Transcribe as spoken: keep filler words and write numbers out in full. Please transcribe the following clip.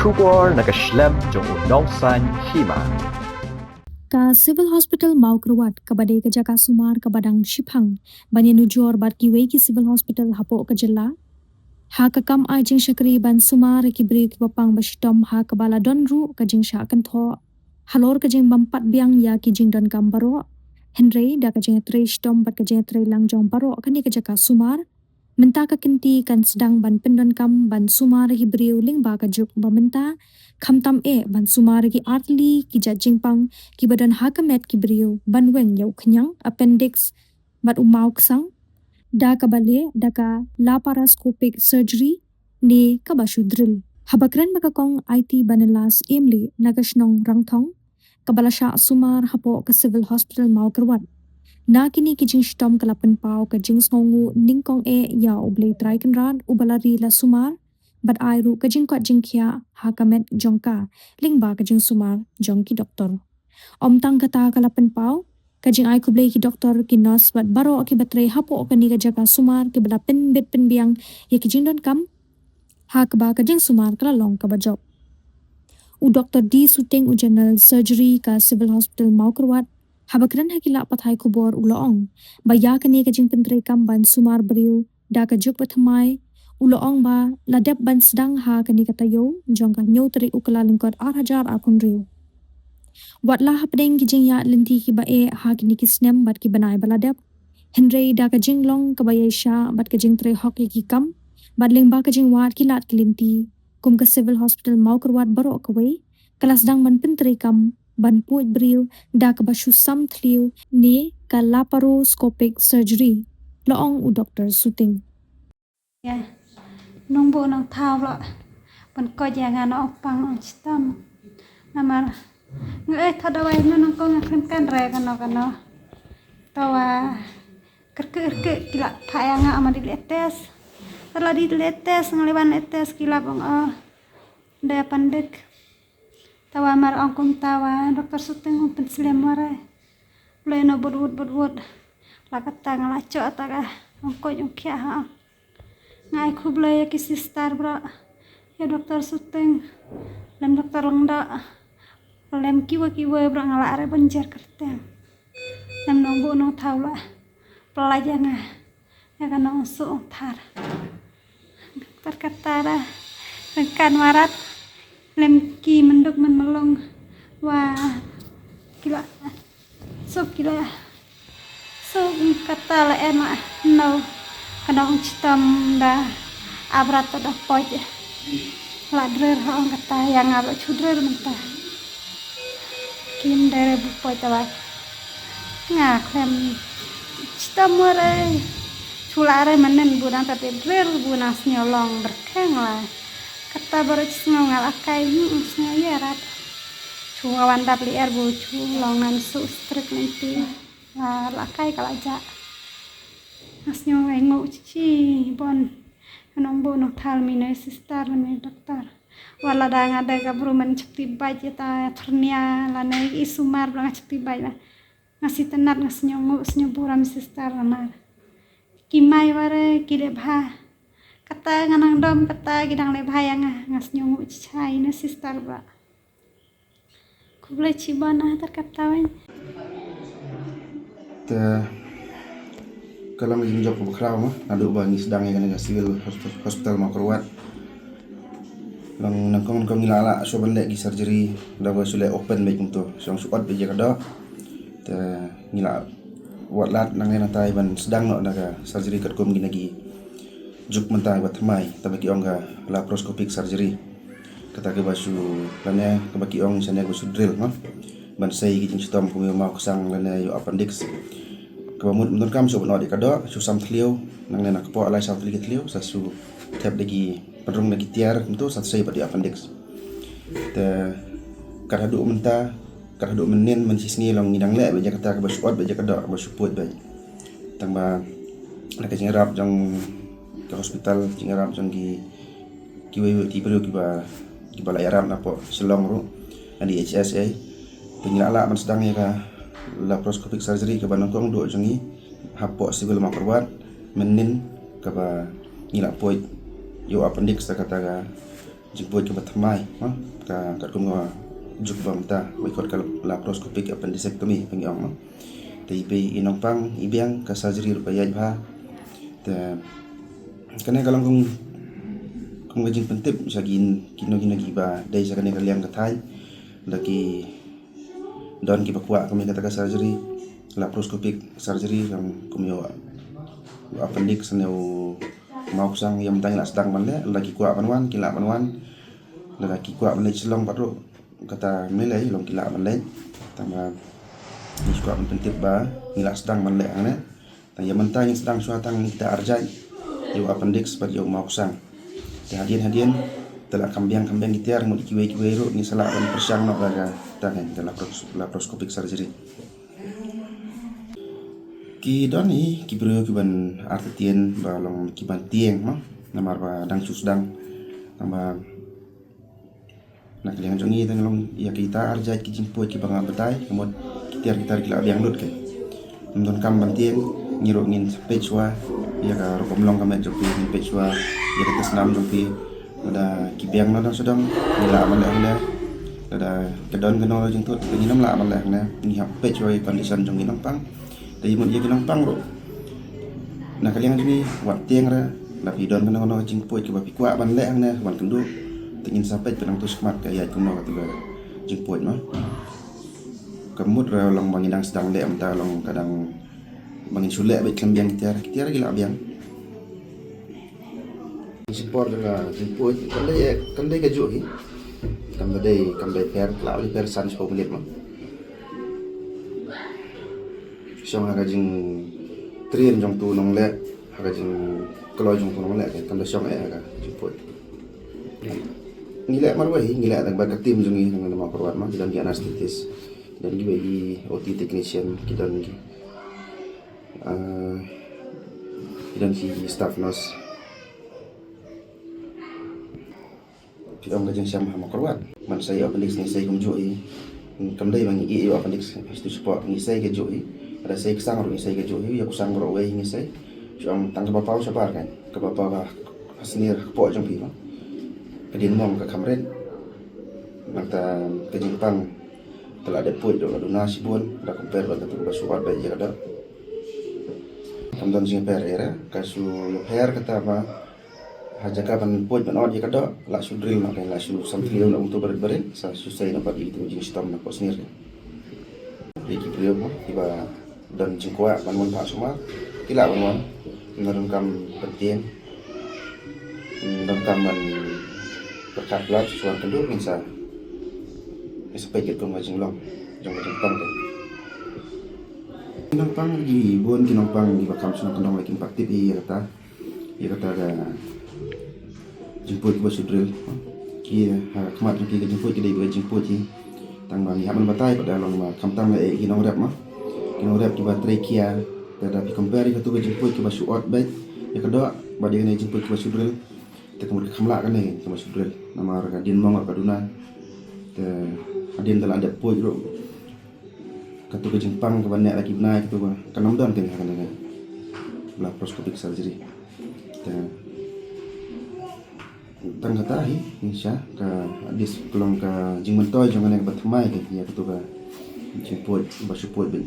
Khubor na ka shlem jong u nongsaiñ hima. Ka Civil Hospital Mawkyrwat kaba dei ka jaka sumar kaba dang shiphang ban ïanujor bad kiwei ki civil hospital hapoh ka jylla ha ka kam ai jingshakri ban sumar ïa ki briew kiba pang ba shitom, ha kaba la don ruh ka jingshah kynthoh halor ka jingbym pat biang ïa ki jingdonkam baroh. Hynrei da ka jingtrei shitom bad ka jingtrei lang jong baroh kane ka jaka sumar, mynta ka kynti kan sdang ban pyndonkam ban sumar ïa ki briew lyngba ka juk ba mynta, khamtam eh ban sumar ïa ki artylli ki jait jingpang kiba don ha ka met ki briew, ban weng ïa u khñiang, appendix, bad u maw ksang da kaba leh da ka laparoscopic surgery ne kaba shu drill. Haba kren bad ka Kong Aiti Banilas Emli na ka shnong Rangthong, kaba la shah sumar hapoh ka Civil Hospital Mawkyrwat, na kine ki jingshitom ka la pynpaw ka jingsngewnguh nyngkong eh ïa U Blei Trai Kynrad uba la ri la sumar bad ai ruh ka jingkoit jingkhiah ha ka met jong ka lyngba ka jingsumar jong ki doktor. Ym tang kata, ka la pynpaw ka jingai khublei ki doktor, ki nurse bad baroh kiba trei hapoh kane ka jaka sumar kiba la pynbit pynbiang ïa ki jingdonkam, ha kaba ka jingsumar ka la long kaba jop. U Doktor D Suting, u General Surgery ka Civil Hospital Mawkyrwat, haba kren ha ki lad pathai khubor u la ong ba ïa kane ka jingpyntreikam ban sumar briew da ka juk ba thymmai, u la ong ba la dep ban sdang ha kane ka taïew jong ka hynñiew tarik u Kyllalyngkot ar hajar arphew hynriew. Wat la hapdeng ki jingïaid lynti kiba eh ha kine ki snem bad ki bnai ba la dep, hynrei da ka jinglong kaba ïaishah bad ka jingtrei hok ïa ki kam, bad lyngba ka jingwad ki lad ki lynti, kum ka Civil Hospital Mawkyrwat baroh kawei ka la sdang ban pyntreikam ban pud briew da kaba shu sam thliew ne ka laparoscopic surgery, la ong u Doktor Suting. Ïa, nongbuh nongthaw la pynkoit ïa nga, nongpang nongshitom. Namar nga ai thad dawai, nongkong nga khlem kan re kano kano. Tawa kyrkhu kyrkhu ki la phah ïa nga, ma dei leh test. Te la dei leh test, nga leh ban leh test, ki la ong, oh, dei appendix. Tawa mar ong kumta, wa Doktor Suting u pynslem warai. Blei, no bud wut bud wut. La kata nga la choh ta ka ong koit ong khiah ha. Nga ai khublei ïa ki sister baroh, ïa Doktor Suting, lem Doktor Lyngdoh, lem kiwei kiwei baroh, nga la re ban jer kyrteng. Lem nongbuh nongthaw la pyllait ïa nga ïa ka nongsuk ongthar. Tar kata da ryngkat warat lem ki mynduk mynmylong wa ki la suk, ki la suk, kata la em, ah, no ka nongshitom da ap rat da poit. La drer ha ong kata, ïa nga ba shu drer mynta. Kim dei re bu poit, tawa nga khlem shitom warai. Shu la re mynnin bu dang tat drer, bu nang sngew long byrkheng la. Kata baroh shu sngew nga la kai, hmm, sngew ïa rat. Shu wan dap lyer bu shu long nang suk strik lynti. La, la kai ka la jah. Nga sngew ngai nguh chi bon. Nongbuh nongthaw, mine sister, mine doktor. Wat lada nga dei ka bru man shakti bait ïa ta thyrnia lane i sumar ba nga shakti bait ba. Nga sngewtynnat, nga sngew nguh, sngew burom sister namar ki mai ware ki leh bha. Kata nga nang dom kata ki dang leh bha ïa nga, nga sngew nguh shai ne sister ba. Khublei chibun, ah, ter kata wei. Te ka long ka jingjop kaba khraw ma naduh ba ngi sdang ïa kane ka Civil Hosp-, Hospital Mawkyrwat. Long nyngkong nyngkong ngi la lah shuwa ban leh ki surgery, da ba shu leh open beit kumto, shu ot beit ïa ka doh. Te ngi la wad lad nangne nangtai ban sdang noh na ka surgery katkum kine ki juk mynta ba thymmai, kata ba ki ong ka laparoscopic surgery. Kata kaba shu, lane kaba ki ong shane kaba shu drill, ma, ban sei ki jingshitom kum ïa u maw ksang lane ïa u appendix. Kaba mut mynta kam shu ban ot ïa ka doh, shu sam thliew, nangne na kpoh lai saw tylli ki thliew, sa shu thep da ki pynrung da ki tiar kumto, sa sei pat ïa u appendix. Te kat haduh mynta, kat haduh mynnin, mynshisngi long ngi dang leh beit ïa kata kaba shu ot beit ïa ka doh, kaba shu pud beit. Tang ba na ka jingïarap jong ka hospital, jingïarap jong ki, kiwei kiwei ki briew kiba, kiba la ïarap napoh Shillong ruh, na D H S A. Te ngi la lah ban sdang ïa ka laparoscopic surgery kaba nyngkong duh jong ngi hapoh Civil Mawkyrwat mynnin, kaba ngi la pud ïa u appendix da kata ka Jingpuid kaba thymmai, ha? Ka, katkum ka juk ba mynta, ba i kot ka laparoscopic appendicectomy, ba ngi ong, ha? Te i pei i nongpang, i biang, ka surgery ruh ka ïaid bha. Te, kane ka long kum, kum ka jingpyntip, sha ki, kino kino kiba, dei sha kane ka liang ka thaiñ, la ki don kiba kwah kum ïa kata ka surgery, laparoscopic surgery, kum ïa u appendix ne u mawksang, ïa mynta ngi la sdang ban leh, la ki kwah ban wan, ki lah ban wan, la ki kwah ban leit Shillong pat ruh, kata me lei, long ki lah ban leit, tang ba ngi kwah ban pyntip ba, ngi la sdang ban leh hangne. Tang ïa mynta ngin sdang shuwa tang ïa kita arjait, ïa u appendix bad ïa u mawksang. Te hadien hadien, te la kham biang kham biang ki tiar, mut kiwei kiwei ruh, ngin sa lah ban pyrshang noh ka, ka, tang ka lapros-, laparoscopic surgery. Ki don hi, ki briew ki ban artatien, ba long ki ban tieng, ma? Namar ba dang shu sdang, namar na ka liang jong ngi dang long ïa kita arjait ki jingpuid kiba nga batai, ka mut ki tiar ki tiar ki la biang lut ke. Ym don kam ban tieng, ngi ruh ngin sa peit shuwa ïa ka rukom long ka met jong phi, ngin peit shuwa ïa ka test nam jong phi. Lada ki biang na dang sdang, ngi lah ban leh hangne. Lada ka don kano jingthut, ngin ym lah ban leh hangne. Ngi hap peit shuwa ïa ka condition jong ki nongpang. Te mut ïa ki nongpang ruh, na ka liang jong ngi, wat tieng re, la phi don kano kano jingpuid kiba phi kwah ban leh hangne, wan kynduh. Te ngin sa peit pynang tu shikmat ka ïaid kumno katu ka jingpuid, ma. Ka mut re long ba ngi dang sdang leh mynta, long ka dang ba ngin shu leh beit khlem biang ki tiar, ki tiar ki la biang. Shipor jong ka jingpuid, kam dei, kam dei kajuh hi. Kam dei, kam dei pher, la dei pher san shipor minit, ma. Shong ha ka jingtrei jong utu u nongleh, ha ka jingkloi jong utu u nongleh, kam da shong eh ha ka jingpuid. Ngi leh marwei, ngi leh tang bad ka team jong ngi, ngi leh marwei, ma, ki don ki anesthetist, ki don kiwei ki O T technician, ki don ki, ah, ki don ki staff nurse. Ki ong ka jingshem ha Mawkyrwat. Man sa ïa u appendix ngi sei kumjuh hi. Kam dei ba ngi ïa u appendix, ha tu shapoh ngi sei kajuh hi. Lada sei ka sang ruh ngi sei kajuh hi. Ïa u sang ruh wei ngi sei. Shu ong tang kaba paw shabar kan. Kaba paw ha, ha snier hapoh jong phi, ma. Ka dienmong ka kham rit. Nangta ka jingpang, te la dep puid ruh la duna shibun. Lada compare bad katu kaba shu ot beit ïa ka doh. Kam don jingpher ïa re. Ka shu ïapher kata ba ha jaka ban puid ban ot ïa ka doh, la shu drill noh, la shu samthliew noh kumtu barit barit, sa shu sei noh pat ïa kitu ki jingshitom na poh snier. Ïa ki briew kiba don jingkwah ban wan phah sumar, ki lah ban wan. Ym donkam ban tieng, ym donkam ban pyrkhat palat, shu wan kynduh, ngin sa, ngin sa peit katkum ka jinglong jong ka jingpang te. Ki nongpang ki bun, ki nongpang kiba kham shnong kyndong la kim pat tip ïa kata. Ïa kata ka jingpuid kaba shu drill. Ki, ha khmat jong ki ka jingpuid ka dei ka jingpuid hi. Tang ba ngi hap ban batai pat da long ba khamtam la eh ki nongrep, ma. Ki nongrep kiba trei khia, te lada phi compare ïa katu ka jingpuid kaba shu ot beit ïa ka doh bad ïa kane ka jingpuid kaba shu drill. Te ka mut ka kham lah kane kaba shu drill. Namar ka dienmong ka duna. Te hadien te la dep puid ruh. Katu ka jingpang kaba neh la ki bnai katu ka, kan ym don kane ha kane ka laparoscopic surgery. Te tang kata hi, ngi sha ka, at least ka long ka jingmyntoi jong kane kaba thymmai ka, ïa katu ka jingpuid ba shu puid beit.